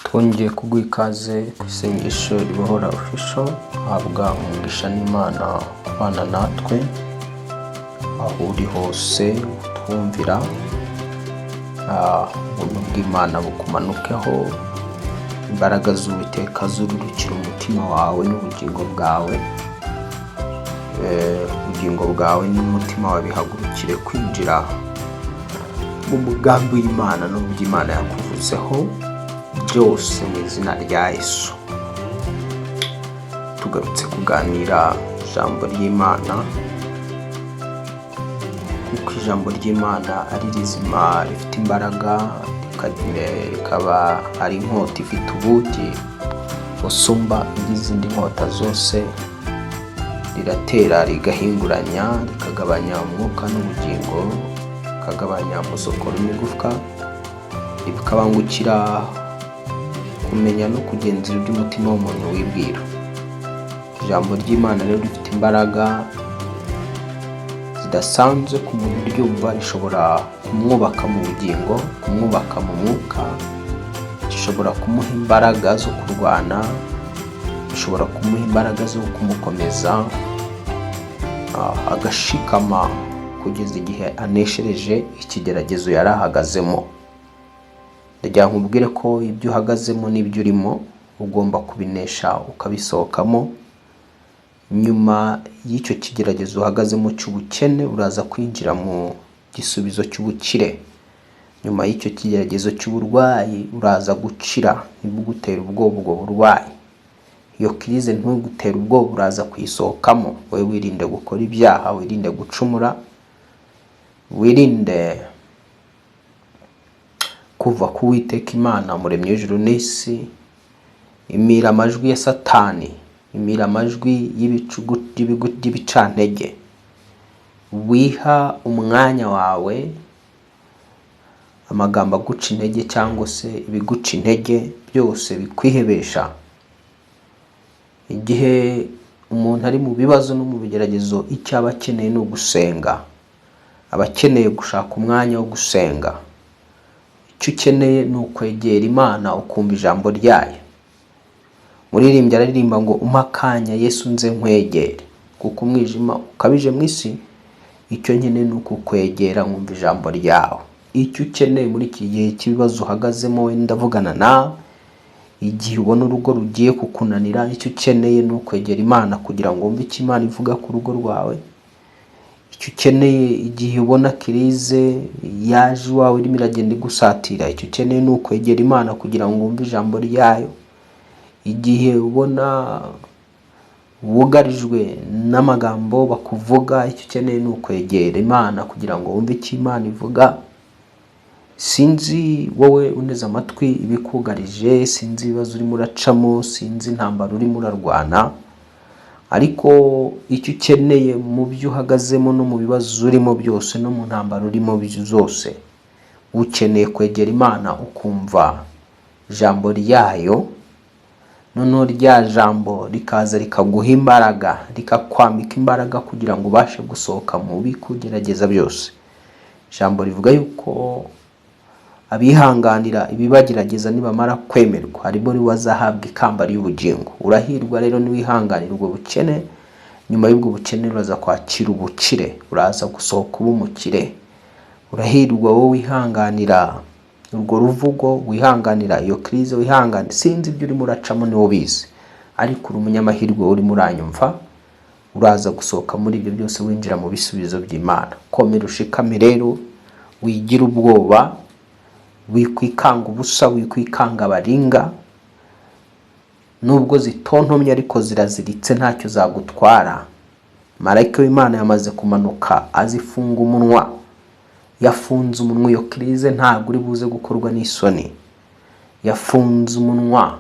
Twongeye kuguha ikaze ku isengesho ribohora official. Habwa umugisha n'Imana kubana natwe aho uri hose utwumvira. Ubuntu bw'Imana bukumanukeho, imbaraga z'Uwiteka zururukira umutima wawe n'ubugingo bwawe. Ubugingo bwawe n'umutima wawe bihagurukire kwinjira mu mugambi w'Imana n'uburyo Imana yakuvuzeho byose mu izina rya Yesu. Tugarutse kuganira ijambo ry'Imana, kuko ijambo ry'Imana ari rizima, rifite imbaraga, rikaba ari inkota ifite ubugi busumba izindi nkota zose. Riratera rigahinguranya, rikagabanya umwuka n'ubugingo, rikagabanya umusokoro n'igufwa, rikabangukira kumenya no kugenzura iby'umutima w'umuntu wibwira. Ijambo ry'Imana rero rifite imbaraga zidasanzwe ku muntu uryumva. Rishobora kumwubaka mu bugingo, kumwubaka mu mwuka, rishobora kumuha imbaraga zo kurwana, rishobora kumuha imbaraga zo kumukomeza, agashikama kugeza igihe aneshereje ikigeragezo yari ahagazemo. Ndagira ngo nkubwire ko ibyo uhagazemo n'ibyo urimo ugomba kubinesha ukabisohokamo. Nyuma y'icyo kigeragezo uhagazemo cy'ubukene, uraza kwinjira mu gisubizo cy'ubukire. Nyuma y'icyo kigeragezo cy'uburwayi, uraza gukira. Ntibugutera ubwoba ubwo burwayi, iyo crise ntugutere ubwoba, uraza kuyisohokamo. Wowe wirinde gukora ibyaha, wirinde gucumura, wirinde kuva ku Witeka Imana umuremyi w'ijuru n'isi. Imira amajwi ya Satani, imira amajwi y'ibicantege. Wiha umwanya wawe amagambo aguca intege cyangwa se ibiguca intege byose bikwihebesha. Igihe umuntu ari mu bibazo no mu bigeragezo, icyo aba akeneye ni ugusenga, aba akeneye gushaka umwanya wo gusenga. Icyo ukeneye ni ukwegera Imana, ukumva ijambo ryayo. Muririmbyi araririmba ngo: "Umpe akanya Yesu nze nkwegere, kuko umwijima ukabije mu isi. Icyo nkeneye ni ukukwegera nkumva ijambo ryawe." Icyo ukeneye muri iki gihe cy'ibibazo uhagazemo, wenda ndavugana nawe igihe ubona urugo rugiye kukunanira, icyo ukeneye ni ukwegera Imana kugira ngo wumve icyo Imana ivuga ku rugo rwawe. Icyo ukeneye igihe ubona crise yaje iwawe, irimo iragenda igusatira, icyo ukeneye ni ukwegera Imana kugira ngo wumve ijambo ryayo. Igihe ubona wugarijwe n'amagambo bakuvuga, icyo ukeneye ni ukwegera Imana kugira ngo wumve icyo Imana ivuga. Sinzi wowe uneze amatwi ibikugarije, sinzi ibibazo urimo uracamo, sinzi intambara urimo urarwana, ariko icyo ukeneye mu byo uhagazemo no mu bibazo urimo byose no mu ntambara urimo zose, ukeneye kwegera Imana ukumva ijambo ryayo. Noneho rya jambo rikaza rikaguha imbaraga, rikakwambika imbaraga kugira ngo ubashe gusohoka mu bikugerageza byose. Ijambo rivuga yuko abihanganira ibibagerageza, nibamara kwemerwa, harimo bazahabwa ikamba ry'ubugingo. Urahirwa rero niwihanganira ubwo bukene. Nyuma y'ubwo bukene uraza kwakira ubukire, uraza gusohoka uba umukire. Urahirwa wowe wihanganira urwo ruvugo, wihanganira iyo crise, wihangane. Sinzi ibyo urimo uracamo, niwo ubizi, ariko uri umunyamahirwe urimo uranyumva. Uraza gusohoka muri ibyo byose winjira mu bisubizo by'Imana. Komera ushikame rero, wigira ubwoba, wikwikanga ubusa, wikwikanga abaringa. Nubwo zitontomye ariko ziraziritse, ntacyo zagutwara. Marayika w'Imana yamaze kumanuka azifunga umunwa, yafunze umunwa. Iyo crise ntabwo uri buze gukorwa n'isoni. Yafunze umunwa.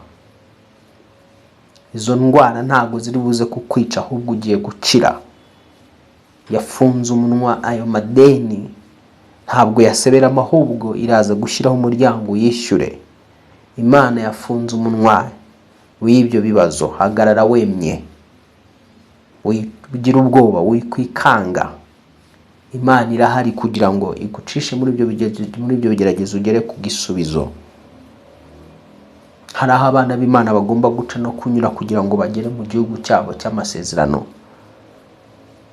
Izo ndwara ntabwo ziri buze kukwica, ahubwo ugiye gukira. Yafunze umunwa. Ayo madeni ntabwo yaseberamo, ahubwo iraza gushyiraho umuryango yishyure. Imana yafunze umunwa w'ibyo bibazo. Hagarara wemye, ugira ubwoba, wikwikanga. Imana irahari kugira ngo igucishe muri ibyo bigeragezo ugere ku gisubizo. Ntabwo uri wenyine. Hari aho abana b'Imana bagomba guca no kunyura kugira ngo bagere mu gihugu cyabo cy'amasezerano.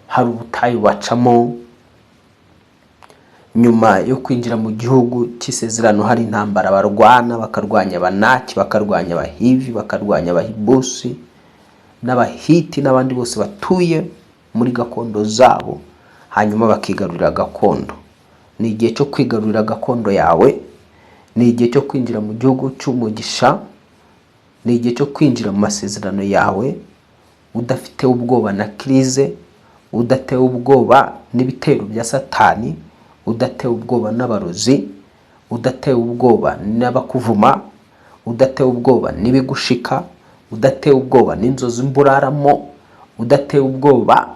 Hari ubutayu bacamo nyuma yo kwinjira mu gihugu cy'isezerano. Hari intambara barwana, bakarwanya Abanaki, bakarwanya Abahivi, bakarwanya Abahibusi n'Abahiti n'abandi bose batuye muri gakondo zabo, hanyuma bakigarurira gakondo. Ni igihe cyo kwigarurira gakondo yawe, ni igihe cyo kwinjira mu gihugu cy'umugisha, ni igihe cyo kwinjira mu masezerano yawe udafite ubwoba na crise, udatewe ubwoba n'ibitero bya Satani, udatewe ubwoba n'abarozi, udatewe ubwoba n'abakuvuma, udatewe ubwoba n'ibigushika, udatewe ubwoba n'inzozi mburaramo, udatewe ubwoba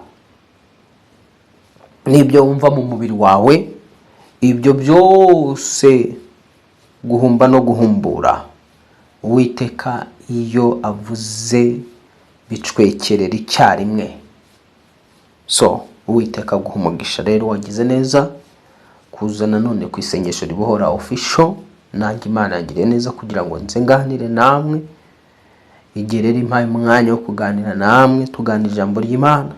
n'ibyo wumva mu mubiri wawe. Ibyo byose guhumba no guhumbura, Uwiteka iyo avuze bicwekerera icyarimwe. So Uwiteka aguha umugisha. Rero wagize neza kuza nanone ku Isengesho Ribohora Official. Nanjye Imana yangiriye neza kugira ngo nze nganire namwe. Igihe rero impaye umwanya wo kuganira namwe, tuganira ijambo ry'Imana,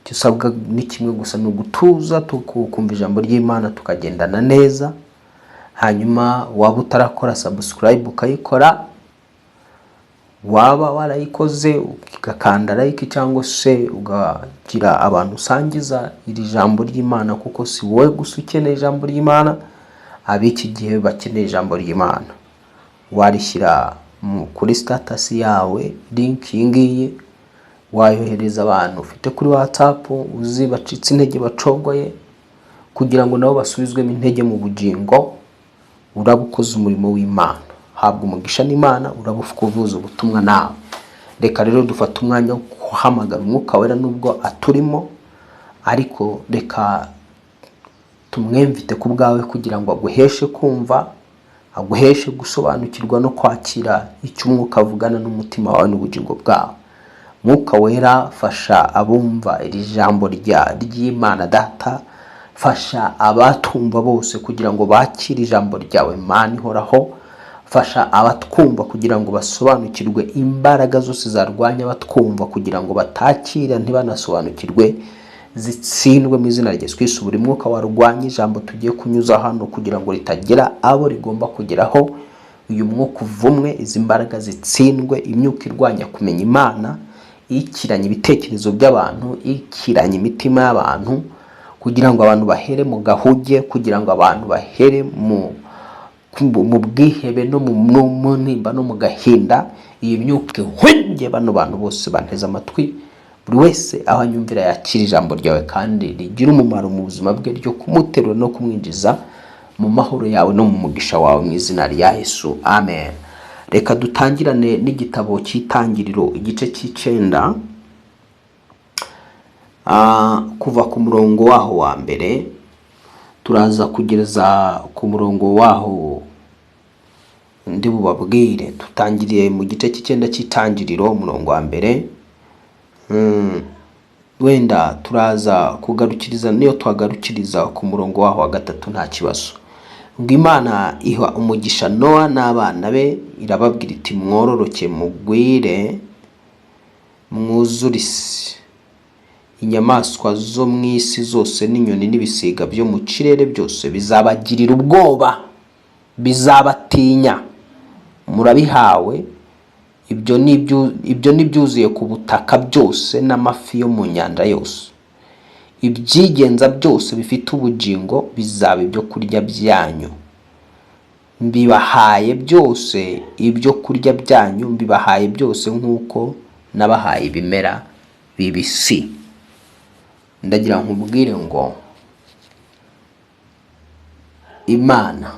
icyo usabwa ni kimwe gusa, ni ugutuza tukumva ijambo ry'Imana, tukagendana neza. Hanyuma waba utarakora subscribe ukayikora, waba warayikoze ugakanda like, cyangwa se ugagira abantu usangiza iri jambo ry'Imana, kuko si wowe gusa ukeneye ijambo ry'Imana, ab'iki gihe bakeneye ijambo ry'Imana. Warishyira kuri status yawe link iyi ngiyi, wayohereza abantu ufite kuri WhatsApp uzi bacitse intege, bacogoye, kugira ngo nabo basubizwemo intege mu bugingo. Uraba ukoze umurimo w'Imana. Habwa umugisha n'Imana, uraba kuvuza ubutumwa nawe. Reka rero dufate umwanya wo guhamagara Umwuka Wera. Nubwo aturimo, ariko reka tumwemvite ku bwawe kugira ngo aguheshe kumva, aguheshe gusobanukirwa no kwakira icyo Umwuka avugana n'umutima wawe n'ubugingo bwawe. Mwuka Wera, fasha abumva iri jambo ry'Imana. Data, fasha abatumva bose kugira ngo bakire ijambo ryawe. Mana ihoraho, fasha abatwumva kugira ngo basobanukirwe imbaraga zose zarwanya abatwumva kugira ngo batakira ntibanasobanukirwe, zitsindwe mu izina rya Yesu Kristo. Buri mwuka warwanya ijambo tugiye kunyuza hano kugira ngo ritagera abo rigomba kugeraho, uyu mwuka uvumwe, izi mbaraga zitsindwe. Imyuka irwanya kumenya Imana, ikiranya ibitekerezo by'abantu, ikiranya imitima y'abantu kugira ngo abantu bahere mu gahuge, kugira ngo abantu bahere mu bwihebe no mu ntimba no mu gahinda, iyi myuka ihunge bano bantu bose banteze amatwi. Buri wese aho anyumvira yakira ijambo ryawe kandi rigira umumaro mu buzima bwe, ryo kumuterura no kumwinjiza mu mahoro yawe no mu mugisha wawe, mu izina rya Yesu, amen. Reka dutangirane n'igitabo cy'Itangiriro, igice cy'icenda, kuva ku murongo waho wa mbere turaza kugeza ku murongo waho ndi bubabwire. Tutangiriye mu gice cy'icyenda cy'Itangiriro, umurongo wa mbere. Wenda turaza kugarukiriza, niyo twagarukiriza ku murongo waho wa gatatu nta kibazo. Ngo Imana iha umugisha Nowa n'abana be, irababwira iti: "Mwororoke, mugwire, mwuzure isi. Inyamaswa zo mu isi zose n'inyoni n'ibisiga byo mu kirere byose bizabagirira ubwoba, bizabatinya. Murabihawe. Ibyo ni ibyuzuye ku butaka byose n'amafi yo mu nyanja yose. Ibyigenza byose bifite ubugingo bizaba ibyo kurya byanyu. Mbibahaye byose ibyo kurya byanyu, mbibahaye byose nk'uko nabahaye ibimera bibisi." Ndagira nkubwire ngo Imana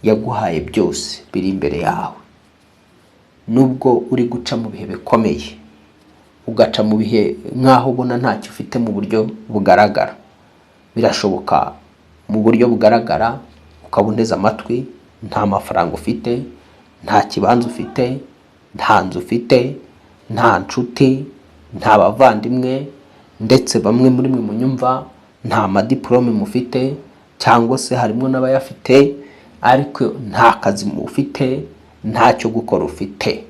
yaguhaye byose biri imbere yawe. Nubwo uri guca mu bihe bikomeye, ugaca mu bihe nk'aho ubona ntacyo ufite mu buryo bugaragara, birashoboka mu buryo bugaragara ukaba unteze amatwi, nta mafaranga ufite, nta kibanza ufite, nta nzu ufite, nta nshuti, nta bavandimwe, ndetse bamwe muri mwe munyumva nta madiporome mufite, cyangwa se harimo n'abayafite ariko nta kazi mufite. Ntacyo gukora ufite.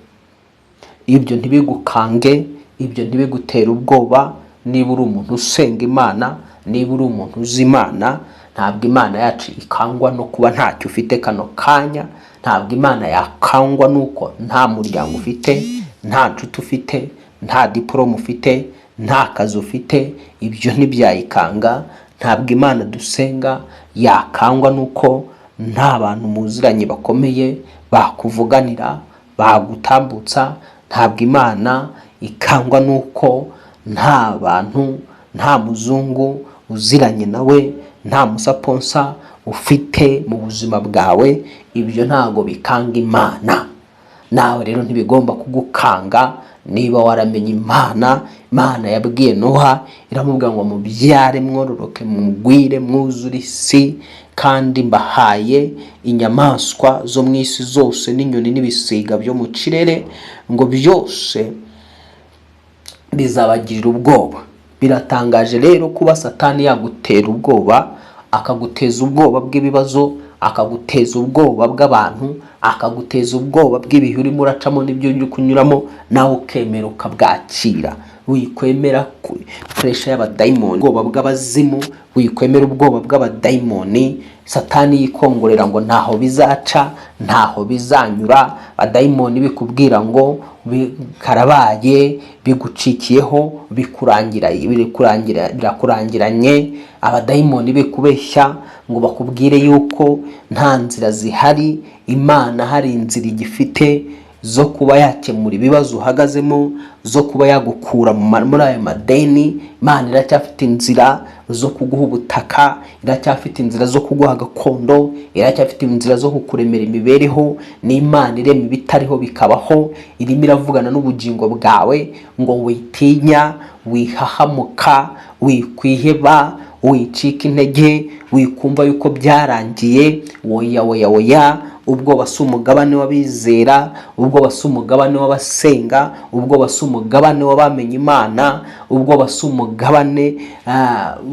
Ibyo ntibigukange, ibyo ntibigutere ubwoba. Niba uri umuntu usenga Imana, niba uri umuntu uzi Imana, ntabwo Imana yacu ikangwa no kuba ntacyo ufite kano kanya. Ntabwo Imana yakangwa n'uko nta muryango ufite, nta nshuti ufite, nta diporome ufite, nta kazi ufite. Ibyo ntibyayikanga. Ntabwo Imana dusenga yakangwa n'uko nta bantu muziranye bakomeye bakuvuganira, bagutambutsa. Ntabwo Imana ikangwa n'uko nta bantu, nta muzungu uziranye nawe, nta musponsor ufite mu buzima bwawe. Ibyo ntabwo bikanga Imana. Nawe rero ntibigomba kugukanga niba waramenye Imana. Imana yabwiye Noha, iramubwira ngo: "Mubyare, mwororoke, mugwire, mwuzure isi, kandi mbahaye inyamaswa zo mu isi zose n'inyoni n'ibisiga byo mu kirere, ngo byose bizabagirira ubwoba." Biratangaje rero kuba Satani yagutera ubwoba, akaguteza ubwoba bw'ibibazo, akaguteza ubwoba bw'abantu, akaguteza ubwoba bw'ibihe urimo uracamo n'ibyo uri kunyuramo, nawe ukemera ukabwakira. Wikwemera pressure y'abadayimoni, ubwoba bw'abazimu, wikwemera ubwoba bw'abadayimoni. Satani yikongorera ngo ntaho bizaca, ntaho bizanyura. Abadayimoni bikubwira ngo karabaye, bigucikiyeho, bikurangira, bikurangira, birakurangiranye. Abadayimoni bikubeshya ngo bakubwire yuko nta nzira zihari. Imana hari inzira igifite zo kuba yakemura ibibazo uhagazemo, zo kuba yagukura muri ayo madeni. Imana iracyafite inzira zo kuguha ubutaka, iracyafite inzira zo kuguha gakondo, iracyafite inzira zo kukuremera imibereho. Ni Imana irema ibitariho bikabaho. Irimo iravugana n'ubugingo bwawe ngo witinya, wihahamuka, wikwiheba, wicika intege, wikumva yuko byarangiye. Woya, woya, woya! Ubwoba si umugabane w'abizera, ubwoba si umugabane w'abasenga, ubwoba si umugabane w'abamenye Imana, ubwoba si umugabane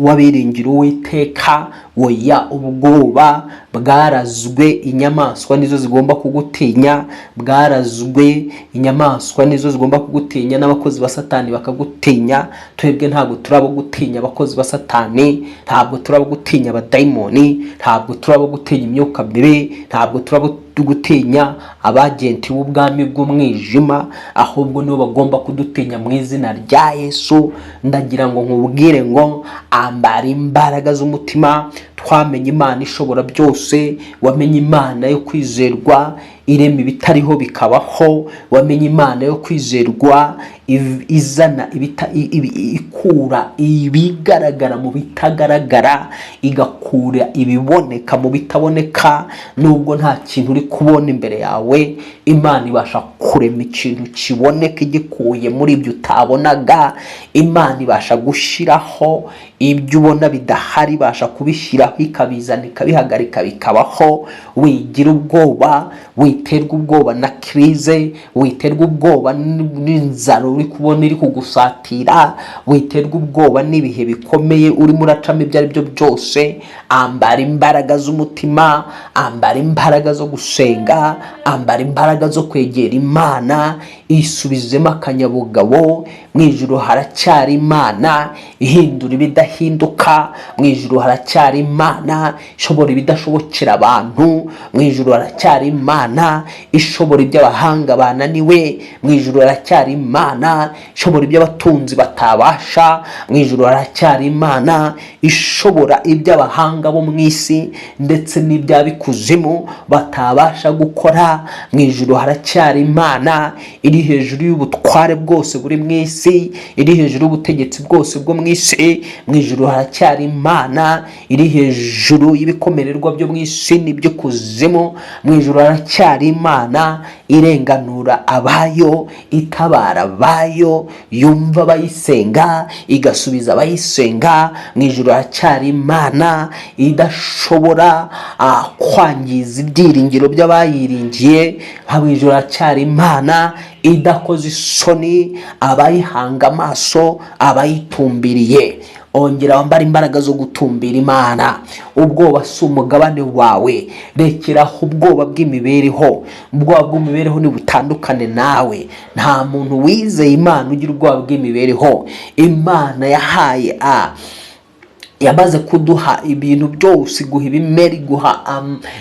w'abiringira Uwiteka. Woya! Ubwoba bwarazwe inyamaswa, nizo zigomba kugutinya. Bwarazwe inyamaswa, nizo zigomba kugutinya, n'abakozi ba Satani bakagutinya. Twebwe ntabwo turabo gutinya abakozi ba Satani, ntabwo turabo gutinya abadayimoni, ntabwo turabo gutinya imyuka mibi, ntabwo turabo gutinya abagenti b'ubwami bw'umwijima, ahubwo nibo bagomba kudutinya mu izina rya Yesu. Ndagira ngo nkubwire ngo ambara imbaraga z'umutima. Twamenye Imana ishobora byose. Wamenye Imana yo kwizerwa, irema ibitariho bikabaho. Wamenye Imana yo kwizerwa, izana ikura ibigaragara mu bitagaragara, igakura ibiboneka mu bitaboneka. Nubwo nta kintu uri kubona imbere yawe, Imana ibasha kurema ikintu kiboneka igikuye muri ibyo utabonaga. Imana ibasha gushyiraho ibyo ubona bidahari, ibasha kubishyiraho, ikabizana, ikabihagarika, bikabaho. Wigira ubwoba, witerwa ubwoba na crise, witerwa ubwoba n'inzara uri kubona iri kugusatira, witerwa ubwoba n'ibihe bikomeye urimo uracamo ibyo ari byo byose. Ambara imbaraga z'umutima, ambara imbaraga zo gusenga, ambara imbaraga zo kwegera Imana, isubizemo akanyabugabo. Mu ijuru haracyari Imana ihindura ibidahinduka, mu ijuru haracyari Imana ishobora ibidashobokera abantu, mu ijuru haracyari Imana ishobora ibyo abahanga bananiwe, mu ijuru haracyari Imana ishobora ibyo abatunzi batabasha, mu ijuru haracyari Imana ishobora ibyo abahanga bo mu isi ndetse n'iby'abikuzimu batabasha gukora. Mu ijuru haracyari Imana iri hejuru y'ubutware bwose buri mu isi, iri hejuru y'ubutegetsi bwose bwo mu isi. Mu ijuru haracyari Imana iri hejuru y'ibikomererwa byo mu isi n'iby'ikuzimu. Mu ijuru haracyari Imana irenganura abayo, itabara abayo, yumva abayisenga, igasubiza abayisenga. Mu ijuru haracyari Imana idashobora kwangiza ibyiringiro by'abayiringiye. Mu ijuru haracyari Imana idakoze isoni abayihanga amaso, abayitumbiriye. Ongera wambare imbaraga zo gutumbira Imana. Ubwoba si umugabane wawe. Rekeraho ubwoba bw'imibereho. Ubwoba bw'imibereho ntibutandukane nawe. Nta muntu wizeye Imana ugira ubwoba bw'imibereho. Imana yahaye a yamaze kuduha ibintu byose, iguha ibimera,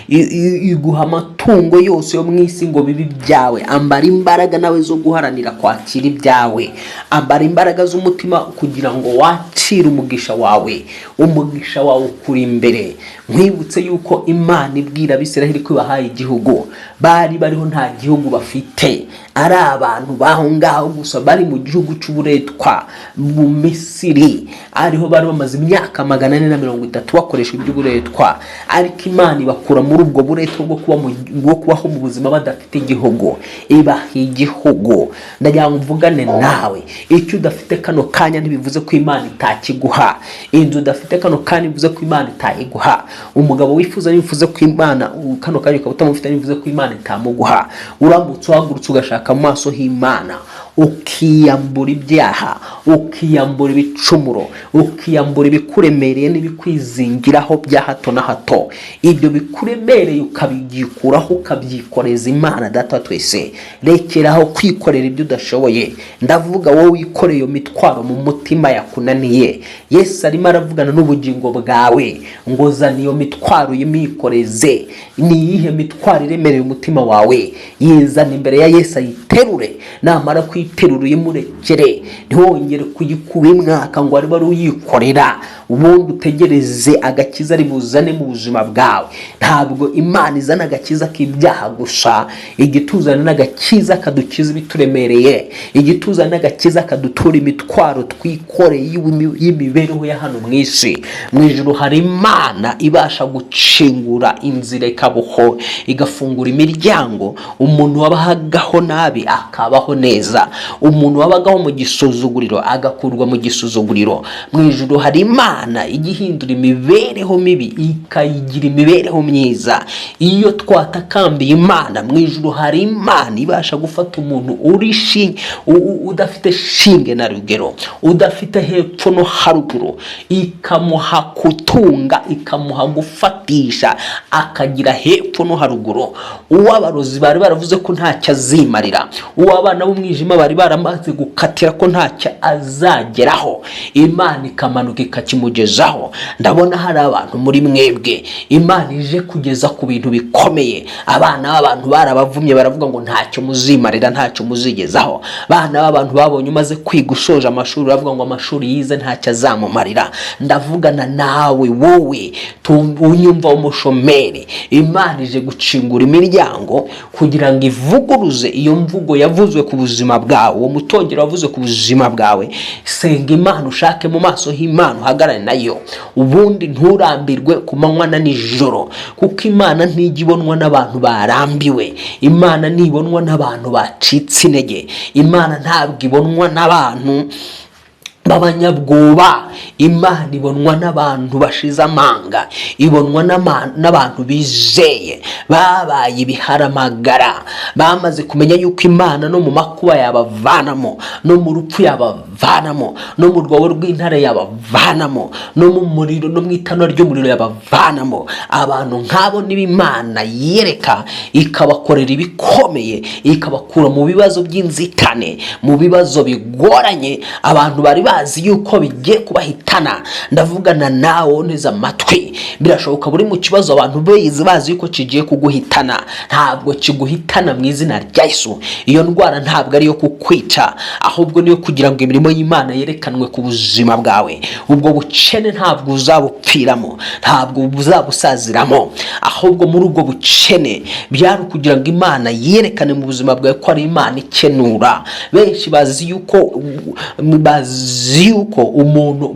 iguha amatungo yose yo mu isi ngo bibe ibyawe. Ambara imbaraga nawe zo guharanira kwakira ibyawe. Ambara imbaraga z'umutima kugira ngo wakire umugisha wawe. Umugisha wawe ukuri imbere. Nkwibutse yuko Imana ibwira Abisiraheli ko ibahaye igihugu, bari bariho nta gihugu bafite, ari abantu baho ngaho gusa, bari mu gihugu cy'uburetwa mu Misiri, ariho bari bamaze imyaka 430 bakoresha iby'uburetwa. Ariko Imana ibakura muri ubwo buretwa bwo kubaho mu buzima badafite igihugu, ibaha igihugu. Ndagira ngo mvugane nawe: icyo udafite kano kanya ntibivuze ko Imana itakiguha. Inzu udafite kano kanya ntibivuze ko Imana itayiguha. Umugabo wifuza ntibivuze ko Imana kano kanya ukaba utamufite ntibivuze ko Imana itamuguha. Uramutse uhagurutse ugashaka mu maso h'Imana, ukiyambura ibyaha, ukiyambura ibicumuro, ukiyambura ibikuremereye n'ibikwizingiraho bya hato na hato, ibyo bikuremereye ukabyikuraho, ukabyikoreza Imana Data wa twese. Rekeraho kwikorera ibyo udashoboye. Ndavuga wowe wikoreye iyo mitwaro mu mutima yakunaniye. Yesu arimo aravugana n'ubugingo bwawe ngo: "Zana iyo mitwaro uyimikoreze." Ni iyihe mitwaro iremereye umutima wawe? Yizana imbere ya Yesu ayiterure. Namara kuyiterura uyimurekere, ntiwongere kuyikuba imwaka ngo aribe ari uyikorera. Ubundi utegereze agakiza ari buzane mu buzima bwawe. Ntabwo Imana izana agakiza k'ibyaha gusa, igituzana n'agakiza kadukiza ibituremereye, igituzana n'agakiza kadutura imitwaro twikoreye y'imibereho ya hano mu isi. Mu ijuru hari Imana ibasha gukingura inzira, ikaboho, igafungura imiryango, umuntu wabagaho nabi akabaho neza, umuntu wabagaho mu gisuzuguriro agakurwa mu gisuzuguriro. Mu ijuru hari Imana ijya ihindura imibereho mibi ikayigira imibereho myiza iyo twatakambiye Imana. Mu ijuru hari Imana ibasha gufata umuntu uri udafite shinge na rugero, udafite hepfo no haruguru, ikamuha kutunga, ikamuha gufatisha, akagira hepfo no haruguru. Uw'abarozi bari baravuze ko ntacyo azimarira, uw'abana b'umwijima bari baramaze gukatira ko ntacyo azageraho, Imana ikamanuka ikakimugezaho. Ndabona hari abantu muri mwebwe Imana ije kugeza ku bintu bikomeye. Abana b'abantu barabavumye, baravuga ngo ntacyo muzimarira, ntacyo muzigezaho. Abana b'abantu babonye umaze kwiga, ushoje amashuri, baravuga ngo amashuri yize ntacyo azamumarira. Ndavugana nawe wowe unyumva w'umushomeri. Imana ije gucingura imiryango kugira ngo ivuguruze iyo mvugo yavuzwe ku buzima bwawe, uwo mutongero wavuzwe ku buzima bwawe. Senga Imana, ushake mu maso h'Imana, uhagarare nayo, ubundi nturambirwe ku manywa na nijoro, kuko Imana ntijya ibonwa n'abantu barambiwe. Imana ntibonwa n'abantu bacitse intege. Imana ntabwo ibonwa n'abantu b'abanyabwoba. Imana ibonwa n'abantu bashize amanga, ibonwa n'abantu bizeye, babaye ibiharamagara, bamaze kumenya yuko Imana no mu makuba yabavanamo, no mu rupfu yabavanamo, no mu rwobo rw'intare yabavanamo, no mu muriro, no mu itanura ry'umuriro yabavanamo. Abantu nk'abo niba Imana yereka, ikabakorera ibikomeye, ikabakura mu bibazo by'inzitane, mu bibazo bigoranye abantu bari bazi yuko bigiye kubahitana. Ndavugana nawe unteze amatwi. Birashoboka buri mu kibazo abantu bizi bazi yuko kigiye kuguhitana. Ntabwo kiguhitana mu izina rya Yesu. Iyo ndwara ntabwo ari iyo kukwica, ahubwo niyo kugira ngo imirimo y'Imana yerekanwe ku buzima bwawe. Ubwo bukene ntabwo uzabupfiramo, ntabwo uzabusaziramo, ahubwo muri ubwo bukene byari ukugira ngo Imana yerekane mu buzima bwawe ko ari Imana ikenura. Benshi bazi yuko umuntu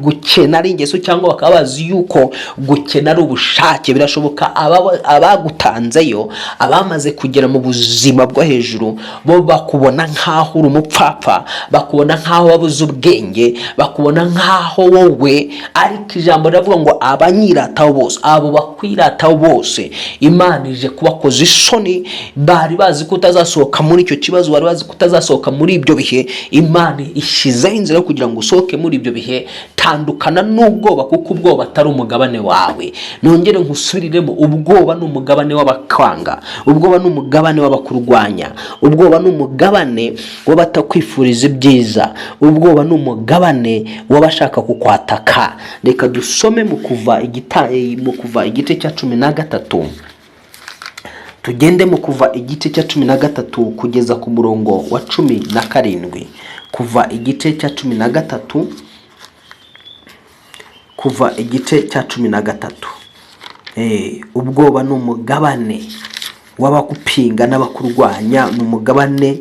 gukena ari ingeso, cyangwa bakaba bazi yuko gukena ari ubushake. Birashoboka abagutanzeyo, abamaze kugera mu buzima bwo hejuru, bo bakubona nk'aho uri umupfapfa, bakubona nk'aho wabuze ubwenge, bakubona nk'aho wowe. Ariko ijambo riravuga ngo abanyirataho bose, abo bakwirataho bose, Imana ije kubakoza isoni. Bari bazi ko utazasohoka muri icyo kibazo, bari bazi ko utazasohoka muri ibyo bihe. Imana ishyizeho inzira yo kugira ngo kugira ngo usohoke muri ibyo bihe. Tandukana n'ubwoba, kuko ubwoba atari umugabane wawe. Nongere nkusubiriremo: ubwoba ni umugabane w'abakwanga, ubwoba ni umugabane w'abakurwanya, ubwoba ni umugabane w'abatakwifuriza ibyiza, ubwoba ni umugabane w'abashaka kukwataka. Reka dusome mu Kuva igice cya 13. Tugende mu Kuva igice cya 13 kugeza ku murongo wa 17. Kuva igice cya 13, Kuva igice cya 13. Ubwoba ni umugabane w'abagupinga n'abakurwanya, ni umugabane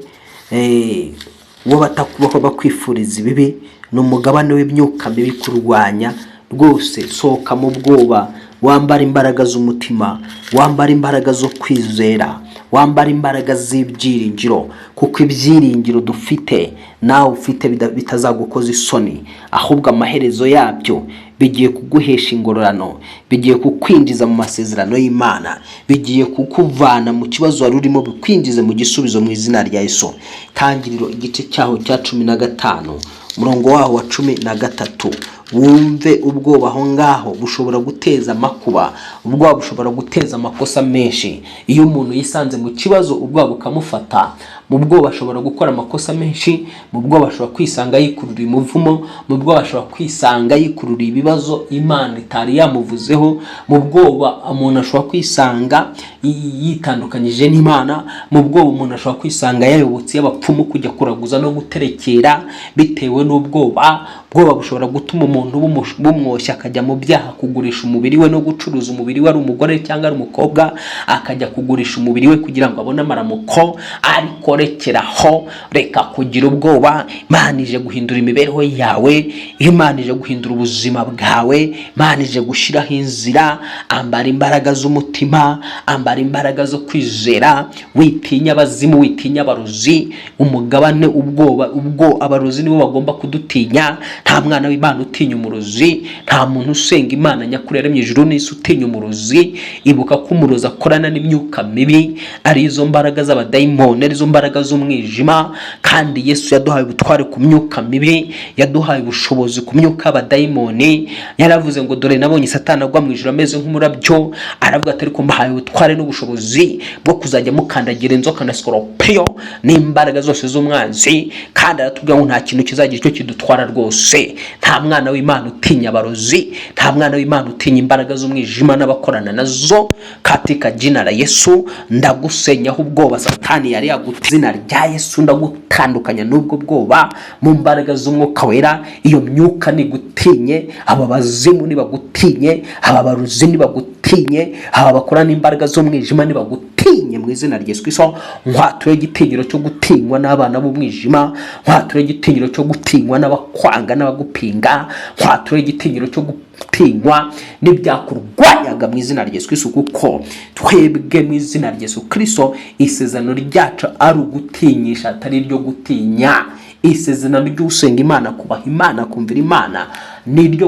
w'abatakwifuriza ibibi, ni umugabane w'imyuka mibi kurwanya. Rwose sohoka mu bwoba, wambara imbaraga z'umutima, wambara imbaraga zo kwizera, wambara imbaraga z'ibyiringiro, kuko ibyiringiro dufite nawe ufite bitazagukoza isoni, ahubwo amaherezo yabyo bigiye kuguhesha ingororano, bigiye kukwinjiza mu masezerano y'Imana, bigiye kukuvana mu kibazo wari urimo bikwinjize mu gisubizo mu izina rya Yesu. Tangiriro igice cyaho cya 15, umurongo waho wa 13. Wumve, ubwoba aho ngaho bushobora guteza amakuba, ubwoba bushobora guteza amakosa menshi. Iyo umuntu yisanze mu kibazo ubwoba bukamufata, mu bwoba ashobora gukora amakosa menshi, mu bwoba ashobora kwisanga yikurura umuvumo, mu bwoba ashobora kwisanga yikurura ibibazo Imana itari yamuvuzeho, mu bwoba umuntu ashobora kwisanga yitandukanyije n'Imana, mu bwoba umuntu ashobora kwisanga yayobotse y'abapfumu kujya kuraguza no guterekera bitewe n'ubwoba. Ubwoba bushobora gutuma umuntu bumwoshya akajya mu byaha, kugurisha umubiri we no gucuruza umubiri we, ari umugore cyangwa ari umukobwa, akajya kugurisha umubiri we kugira ngo abone amaramuko. Ariko rekeraho, reka kugira ubwoba. Imana ije guhindura imibereho yawe, Imana ije guhindura ubuzima bwawe, Imana ije gushyiraho inzira. Ambara imbaraga z'umutima, ambara imbaraga zo kwizera. Witinya abazimu, witinya abarozi. Umugabane ubwoba ubwo abarozi nibo bagomba kudutinya. Nta mwana w'Imana utinya umurozi, nta muntu usenga Imana nyakuri yaremye ijuru n'isi utinya umurozi. Ibuka ko umurozi akorana n'imyuka mibi, ari izo mbaraga z'abadayimoni, ari izo mbaraga z'umwijima. Kandi Yesu yaduhaye ubutware ku myuka mibi, yaduhaye ubushobozi ku myuka y'abadayimoni. Yaravuze ngo: "Dore nabonye Satani agwa mu ijuru ameze nk'umurabyo." Aravuga ati: "Ariko mbahaye ubutware n'ubushobozi bwo kuzajya mukandagira inzoka na sikoropiyo n'imbaraga zose z'umwanzi." Kandi aratubwira ngo nta kintu kizagira icyo kidutwara rwose. Nta mwana w'Imana utinya abarozi, nta mwana w'Imana utinya imbaraga z'umwijima n'abakorana nazo. Katika jina la Yesu, ndagusenyaho ubwoba Satani yari yagutse. Izina rya Yesu, ndagutandukanya n'ubwo bwoba mu mbaraga z'Umwuka Wera. Iyo myuka nigutinye, aba bazimu nibagutinye, aba barozi nibagutinye, aba bakora n'imbaraga z'umwijima nibagutinye mu izina rya Yesu Kristo. Nkwatuye igitinyiro cyo gutinywa n'abana b'umwijima, nkwatuye igitinyiro cyo gutinywa n'abakwanga n'abagupinga, nkwatuye igitinyiro cyo gutinywa n'ibyakurwanyaga mu izina rya Yesu Kristo, kuko twebwe mu izina rya Yesu Kristo isezerano ryacu ari ugutinyisha, atari iryo gutinya. Isezerano ry'usenga Imana, kubaha Imana, kumvira Imana, ni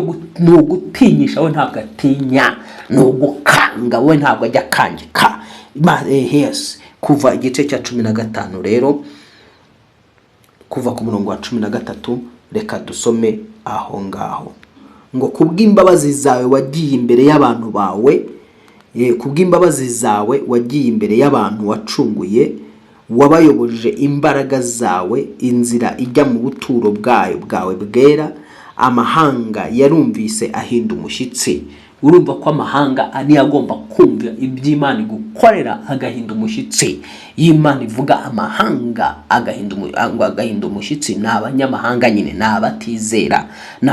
ugutinyisha, we ntabwo atinya, ni ugukanga, we ntabwo ajya akangika. Yes. Kuva igice cya 15 rero, kuva ku murongo wa 13, reka dusome aho ngaho ngo: "Kubw'imbabazi zawe wagiye imbere y'abantu bawe, kubw'imbabazi zawe wagiye imbere y'abantu wacunguye, wabayoboje imbaraga zawe inzira ijya mu buturo bwayo bwawe bwera. Amahanga yarumvise ahinda umushyitsi." Urumva ko amahanga niyo agomba kumva iby'Imana igukorera agahinda umushyitsi. Iyo Imana ivuga amahanga agahinda umushyitsi, ni abanyamahanga nyine, ni abatizera, ni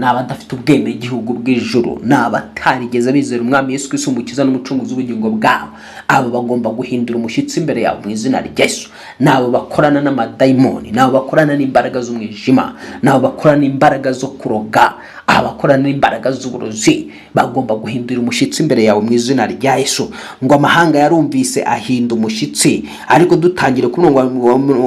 abadafite ubwenegihugu bw'ijuru, ni abatarigeze bizera Umwami Yesu Kristo Umukiza n'Umucunguzi w'ubugingo bwabo. Abo bagomba guhindura umushyitsi imbere yawe mu izina rya Yesu. Ni abo bakorana n'amadayimoni, ni abo bakorana n'imbaraga z'umwijima, ni abo bakorana n'imbaraga zo kuroga. Abakorana n'imbaraga z'uburozi bagomba guhindura umushyitsi imbere yawe mu izina rya Yesu. Ngo amahanga yarumvise ahinda umushyitsi. Ariko dutangire ku murongo wa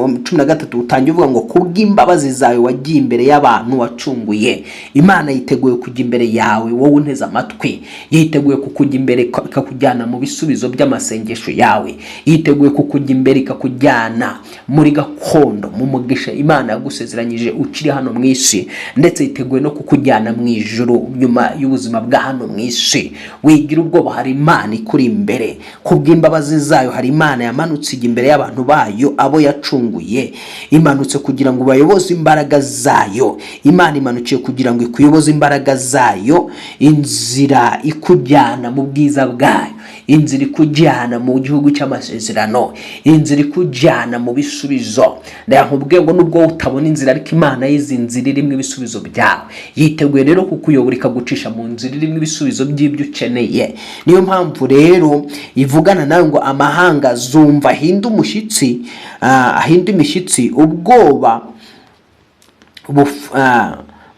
13, utangiye uvuga ngo kubw'imbabazi zawe wagiye imbere y'abantu wacunguye. Imana yiteguye kujya imbere yawe, wowe unteze amatwi. Yiteguye kukujya imbere ikakujyana mu bisubizo by'amasengesho yawe. Yiteguye kukujya imbere ikakujyana muri gakondo, mu mugisha Imana yagusezeranyije ukiri hano mu isi, ndetse yiteguye no kukujyana mu ijuru nyuma y'ubuzima bwa hano mu isi. Wigira ubwoba, hari Imana ikuri imbere. Kubw'imbabazi zayo hari Imana yamanutse ijya imbere y'abantu bayo, abo yacunguye. Imanutse kugira ngo bayoboze imbaraga zayo. Imana imanukiye kugira ngo ikuyoboze imbaraga zayo, inzira ikujyana mu bwiza bwayo, inzira ikujyana mu gihugu cy'amasezerano, inzira ikujyana mu bisubizo. Ndakubwiye ngo nubwo utabona inzira, ariko Imana y'izi nzira irimo ibisubizo byawe. Yiteguye rero kukuyobora ikagucisha mu nzira irimo ibisubizo by'ibyo ukeneye. Niyo mpamvu rero ivugana nawe ngo amahanga zumva ahinde umushyitsi, ahinde imishyitsi.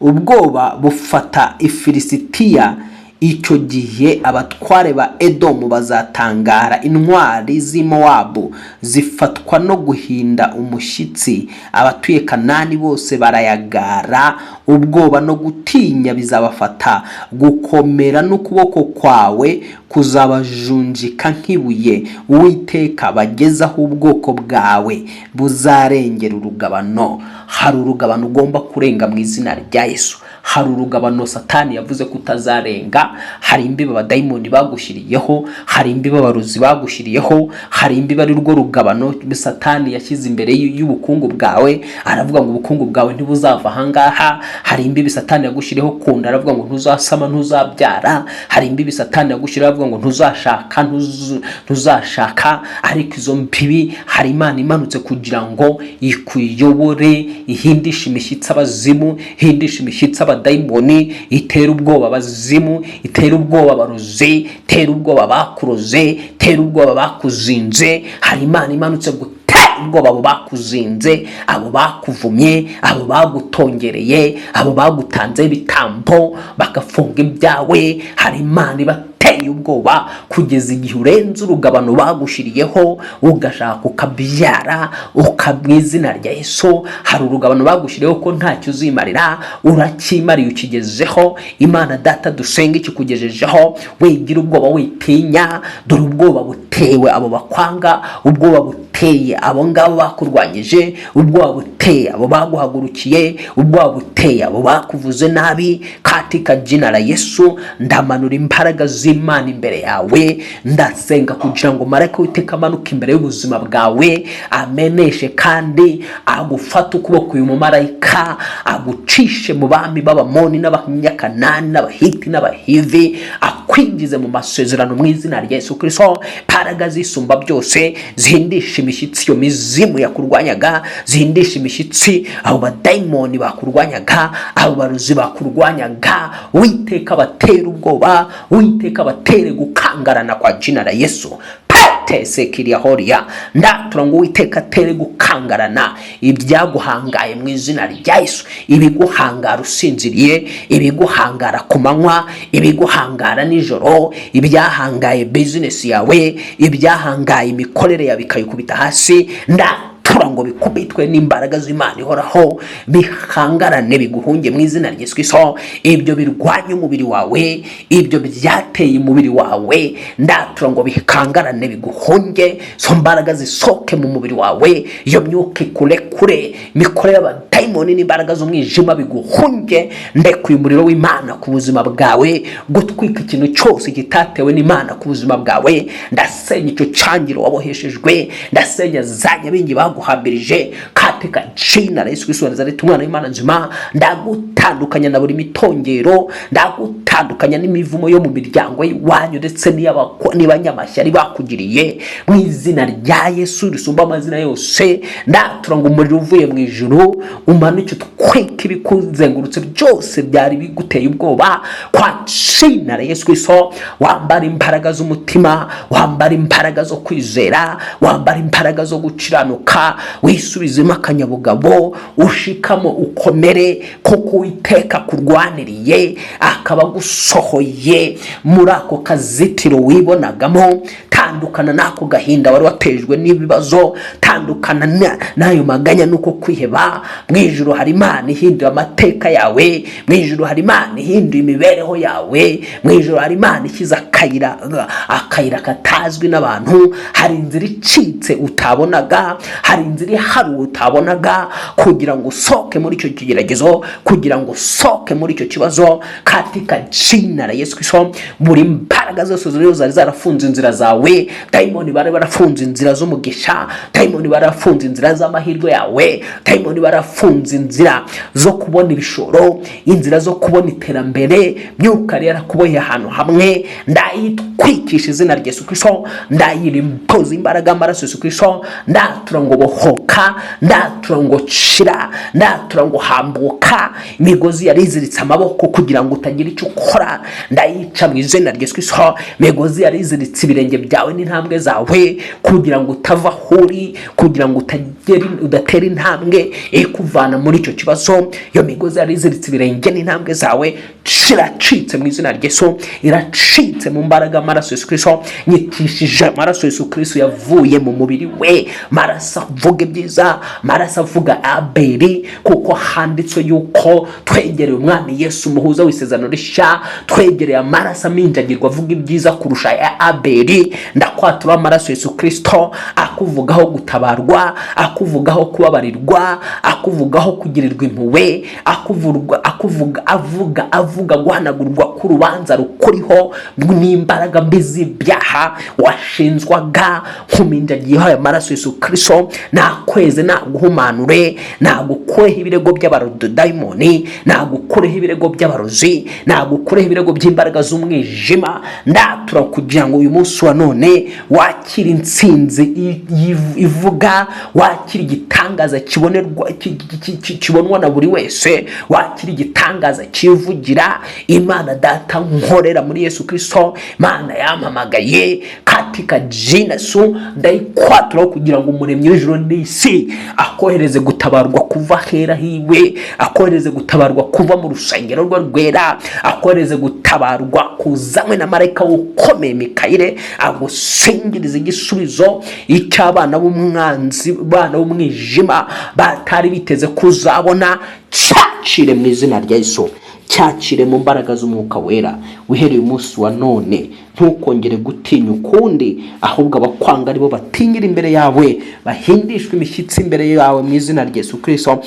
Ubwoba bufata Ifilisitiya. Icyo gihe abatware ba Edomu bazatangara, intwari z'i Mowabu zifatwa no guhinda umushyitsi, abatuye Kanani bose barayagara. Ubwoba no gutinya bizabafata, gukomera n'ukuboko kwawe kuzabajunjika nk'ibuye. Uwiteka, bagezaho ubwoko bwawe buzarengera urugabano. Hari urugabano ugomba kurenga mu izina rya Yesu. Hari urugabano Satani yavuze ko utazarenga. Hari imbibi abadayimoni bagushyiriyeho, hari imbibi abarozi bagushyiriyeho, hari imbibi ari rwo rugabano Satani yashyize imbere y'ubukungu bwawe, aravuga ngo ubukungu bwawe ntibuzava ahangaha. Hari imbibi Satani yagushyiriyeho ku nda, aravuga ngo ntuzasama, ntuzabyara. Hari imbibi Satani yagushyiriyeho, avuga ngo ntuzashaka, ntuzashaka. Ariko izo mbibi, hari Imana imanutse kugira ngo ikuyobore, ihindishe imishyitsi abazimu, ihindishe imishyitsi abadayimoni, itere ubwoba abazimu, itere ubwoba abarozi, itere ubwoba bakuroze, itere ubwoba bakuzinze. Hari Imana imanutse gutera ubwoba abo bakuzinze, abo bakuvumye, abo bagutongereye, abo bagutanzeho ibitambo bagafunga ibyawe. Hari Imana ibateye ubwoba kugeza igihe urenze urugabano bagushyiriyeho, ugashaka ukabyara mu izina rya Yesu. Hari urugabano bagushyiriyeho ko ntacyo uzimarira, uracyimariye, ukigezeho. Imana Data dusenga ikikugejejeho. Wigira ubwoba, witinya. Dore ubwoba butewe abo bakwanga, ubwoba buteye abo ngabo bakurwanyije, ubwoba buteye abo baguhagurukiye, ubwoba buteye abo bakuvuze nabi. Katika jina la Yesu, ndamanura imbaraga z'Imana imbere yawe. Ndasenga kugira ngo marayika w'Uwiteka amanuke imbere y'ubuzima bwawe, ameneshe kandi agufate ukuboko. Uyu mumarayika agucishe mu bami b'Abamoni n'Abanyakanani n'Abahiti n'Abahivi, akwinjize mu masezerano mu izina rya Yesu Kristo. Imbaraga zisumba byose zihindisha imishyitsi iyo mizimu yakurwanyaga, zihindisha imishyitsi abo badayimoni bakurwanyaga, abo barozi bakurwanyaga. Uwiteka batera ubwoba, Uwiteka batere gukangarana kwa jina la Yesu. Pete kiriya horiya, ndatura ngo Uwiteka atere gukangarana ibyaguhangaye mu izina rya Yesu. Ibiguhangara usinziriye, ibiguhangara ku manywa, ibiguhangara nijoro, ibyahangaye bizinesi yawe, ibyahangaye imikorere yawe bikayikubita hasi, ndatura ngo bikubitwe n'imbaraga z'Imana ihoraho, bihangarane, biguhunge mu izina rya Yesu Kristo. Ibyo birwanya umubiri wawe, ibyo byateye umubiri wawe, ndatura ngo bikangarane, biguhunge. Izo mbaraga zisohoke mu mubiri wawe, iyo myuka ikurekure, imikorere y'abadayimoni n'imbaraga z'umwijima biguhunge. Ndekuye umuriro w'Imana ku buzima bwawe gutwika ikintu cyose kitatewe n'Imana ku buzima bwawe. Ndasenya icyo cyangiro waboheshejwe, ndasenya za nyabingi baguhambirije katika jina la Yesu Kristo wa Nazareti, umwana w'Imana nzima. Ndagutandukanya na buri mitongero, ndagutandukanya n'imivumo yo mu miryango y'iwanyu ndetse n'abanyamashyari bakugiriye mu izina rya Yesu risumba amazina yose. Ndatura ngo umuriro uvuye mu ijuru umanuke, utwike ibikuzengurutse byose byari biguteye ubwoba kwa jina la Yesu Kristo. Wambara imbaraga z'umutima, wambara imbaraga zo kwizera, wambara imbaraga zo gukiranuka, wisubizemo akanyabugabo. akanyabugabo, ushikamo ukomere, kuko Uwiteka kurwaniriye, akaba agusohoye muri ako kazitiro wibonagamo. Tandukana n'ako gahinda wari watejwe n'ibibazo, tandukana n'ayo maganya n'uko kwiheba. Mu ijuru hari Imana ihinduye amateka yawe, mu ijuru hari Imana ihinduye imibereho yawe, mu ijuru hari Imana ishyize akayira katazwi n'abantu. Hari inzira icitse utabonaga, hari inzira iharuwe utabonaga, kugira ngo usohoke muri icyo kigeragezo, kugira ngo usohoke muri icyo kibazo. Katika jina la Yesu Kristo, buri mbaraga zose zari zari zarafunze inzira zawe, dayimoni bari barafunze inzira z'umugisha, dayimoni barafunze inzira z'amahirwe yawe, dayimoni barafunze inzira zo kubona ibishoro, inzira zo kubona iterambere, myuka yari yarakuboheye ahantu hamwe, ndayitwikisha izina rya Yesu Kristo, ndayirimpoza imbaraga y'amaraso Yesu Kristo. Ndatura ngo bohoka, ndatura ngo shira, ndatura ngo hambuka. Imigozi yari iziritse amaboko kugira ngo utagira icyo ukora, ndayica mu izina rya Yesu Kristo. Imigozi yari iziritse ibirenge byawe n'intambwe zawe kugira ngo utava aho uri, kugira ngo udatera intambwe ikuvana muri icyo kibazo, iyo migozi yari iziritse ibirenge n'intambwe zawe iracitse mu izina rya Yesu, iracitse mu mbaraga y'amaraso Yesu Kristo. Nyitishije amaraso Yesu Kristo yavuye mu mubiri we, maraso avuga ibyiza, maraso avuga Abeli, kuko handitswe yuko twegereye Umwami Yesu umuhuza w'isezerano rishya, twegereye amaraso aminjagirwa avuga ibyiza kurusha ya Abeli. Ndakwatura amaraso Yesu Kristo akuvugaho gutabarwa, akuvugaho kubabarirwa, akuvugaho kugirirwa impuhwe, akuvurwa, akuvuga, avuga avuga guhanagurwa k'urubanza rukuriho n'imbaraga mbi z'ibyaha washinzwaga. Nkuminjagiyeho aya maraso Yesu Kristo, nakweze, naguhumanure, nagukureho ibirego by'abarodayimoni, nagukureho ibirego by'abarozi, nagukureho ibirego by'imbaraga z'umwijima. Ndatura kugira ngo uyu munsi wa none wakire intsinzi ivuga, wakire igitangaza kibonerwa, kibonwa na buri wese, wakire igitangaza kivugira. Imana Data nkorera muri Yesu Kristo, Imana yampamagaye katika jina Yesu, ndayikwatura kugira ngo Umuremyi w'ijuru n'isi akohereze gutabarwa kuva hera hiwe, akohereze gutabarwa kuva mu rusengero rwe rwera, akohereze gutabarwa kuzanywe na marayika ukomeye Mikayire, agusingiriza igisubizo icy'abana b'umwanzi, bana b'umwijima batari biteze kuzabona. Cyacire mu izina rya Yesu, cyakire mu mbaraga z'Umwuka Wera. Uhereye umunsi wa none ntukongere gutinya ukundi, ahubwo abakwanga aribo batinyira imbere yawe, bahindishwe imishyitsi imbere yawe mu izina rya Yesu Kristo.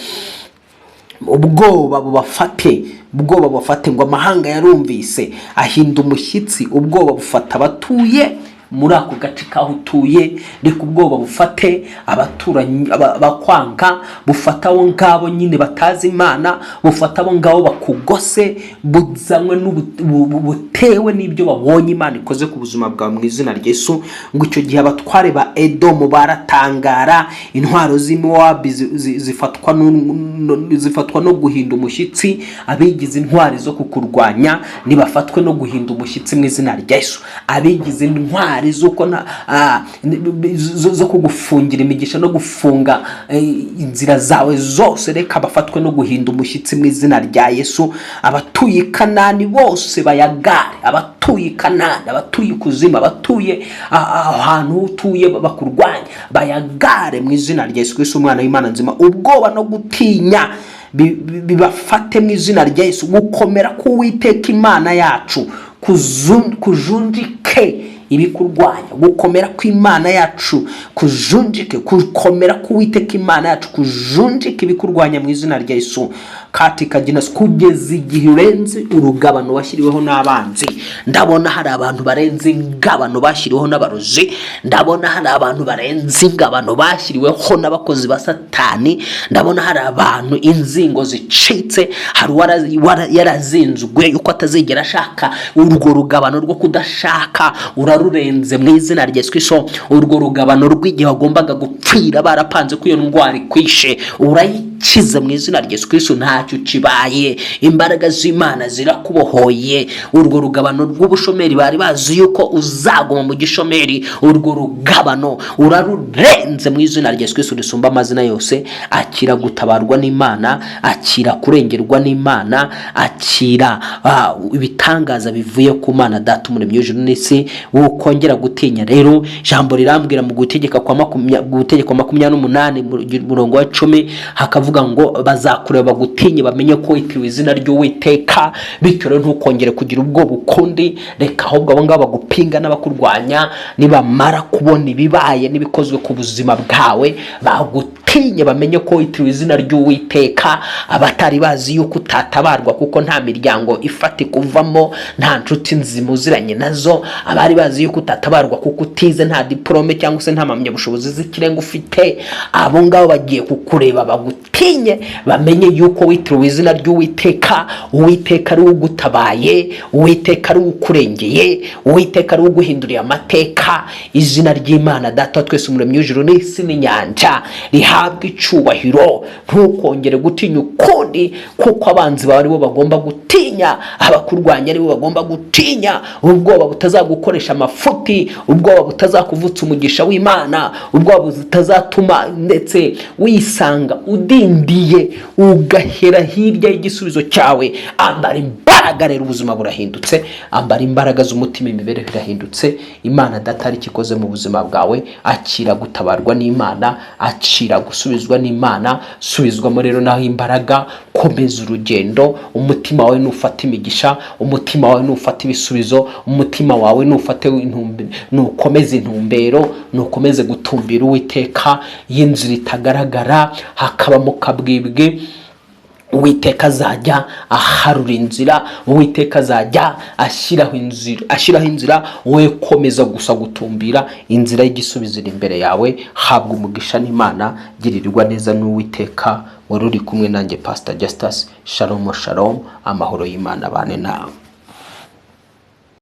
Ubwoba bubafate, ubwoba bubafate. Ngo amahanga yarumvise ahinda umushyitsi, ubwoba bufata abatuye muri ako gace k'aho utuye. Reka ubwoba bufate abaturanyi, abakwanga, bufata abo ngabo nyine batazi Imana, bufata abo ngabo bakugose, buzanywe butewe n'ibyo babonye Imana ikoze ku buzima bwawe mu izina rya Yesu. Ngo icyo gihe abatware ba Edomu baratangara, intwaro z'Imowabi zifatwa no guhinda umushyitsi. Abigize intwari zo kukurwanya nibafatwe no guhinda umushyitsi mu izina rya Yesu. Abigize intwari z'uko zo kugufungira imigisha no gufunga inzira zawe zose, reka bafatwe no guhinda umushyitsi mu izina rya Yesu. Abatuye i Kanani bose bayagare, abatuye i Kanani, abatuye ikuzimu, abatuye ahantu utuye bakurwanya bayagare mu izina rya Yesu Kristo Umwana w'Imana nzima. Ubwoba no gutinya bibafate mu izina rya Yesu. Gukomera k'Uwiteka Imana yacu kujunjike ibikurwanya, gukomera kw'Imana yacu kujunjike, gukomera k'Uwiteka Imana yacu kujunjike ibikurwanya mu izina rya Yesu, katika jina. Kugeza igihe urenze urugabano washyiriweho n'abanzi. Ndabona hari abantu barenze ingabano bashyiriweho n'abarozi, ndabona hari abantu barenze ingabano bashyiriweho n'abakozi ba Satani, ndabona hari abantu inzingo zicitse. Hari yarazinzwe yuko atazigera ashaka, urwo rugabano rwo kudashaka urarurenze mu izina rya Yesu Kristo. Urwo rugabano rw'igihe wagombaga gupfira, barapanze ko iyo ndwara ikwishe, urayikira. Urakize mu izina rya Yesu Kristo, ntacyo ukibaye. Imbaraga z'Imana zirakubohoye. Urwo rugabano rw'ubushomeri bari bazi yuko uzaguma mu gishomeri, urwo rugabano urarurenze mu izina rya Yesu Kristo risumba amazina yose. Akira gutabarwa n'Imana, akira kurengerwa n'Imana, akira ibitangaza bivuye ku Mana Data umuremyi w'ijuru n'isi. Wokongera gutinya rero, ijambo rirambwira mu gutegeka kwa gutegeka 28 murongo wa 10, hakavuga ngo bazakureba bagutinye, bamenye ko witiriwe izina ry'Uwiteka. Bityo rero ntukongere kugira ubwoba ukundi. Reka ahubwo abo ngabo bagupinga n'abakurwanya, nibamara kubona ibibaye n'ibikozwe ku buzima bwawe, bagutinye bamenye ko witiriwe izina ry'Uwiteka. Abatari bazi yuko utatabarwa kuko nta miryango ifatika uvamo, nta nshuti nzima uziranye nazo, abari bazi yuko utatabarwa kuko utize, nta diporome cyangwa se nta mpamyabushobozi z'ikirenga ufite, abo ngabo bagiye kukureba bagutinye, bamenye yuko witiriwe izina ry'Uwiteka. Uwiteka ari we ugutabaye, Uwiteka ari we ukurengeye, Uwiteka ari we uguhinduriye amateka. Izina ry'Imana Data wa twese umuremyi w'ijuru n'isi n'inyanja rihabwa icubahiro. Ntukongere gutinya ukundi, kuko abanzi bawe aribo bagomba gutinya, abakurwanya aribo bagomba gutinya. Ubwoba butazagukoresha amafuti, ubwoba butazakuvutsa umugisha w'Imana, ubwoba butazatuma ndetse wisanga udindiye ugahera hirya y'igisubizo cyawe. Ambara imbaraga rero, ubuzima burahindutse. Ambara imbaraga z'umutima, imibereho irahindutse. Imana Data hari icyo ikoze mu buzima bwawe. Akira gutabarwa n'Imana, akira gusubizwa n'Imana. Subizwamo rero naho imbaraga, komeza urugendo. Umutima wawe nufata imigisha, umutima wawe nufata ibisubizo, umutima wawe nufate nukomeze intumbero, nukomeze gutumbira Uwiteka. Y'inzira itagaragara hakabamo kabwibwi, Uwiteka azajya aharura inzira, Uwiteka azajya ashyiraho inzira, ashyiraho inzira. Wowe komeza gusa gutumbira, inzira y'igisubizo iri imbere yawe. Habwa umugisha n'Imana, girirwa neza n'Uwiteka. Wari uri kumwe nanjye, Pastor Justus. Shalom shalom, amahoro y'Imana abane nawe.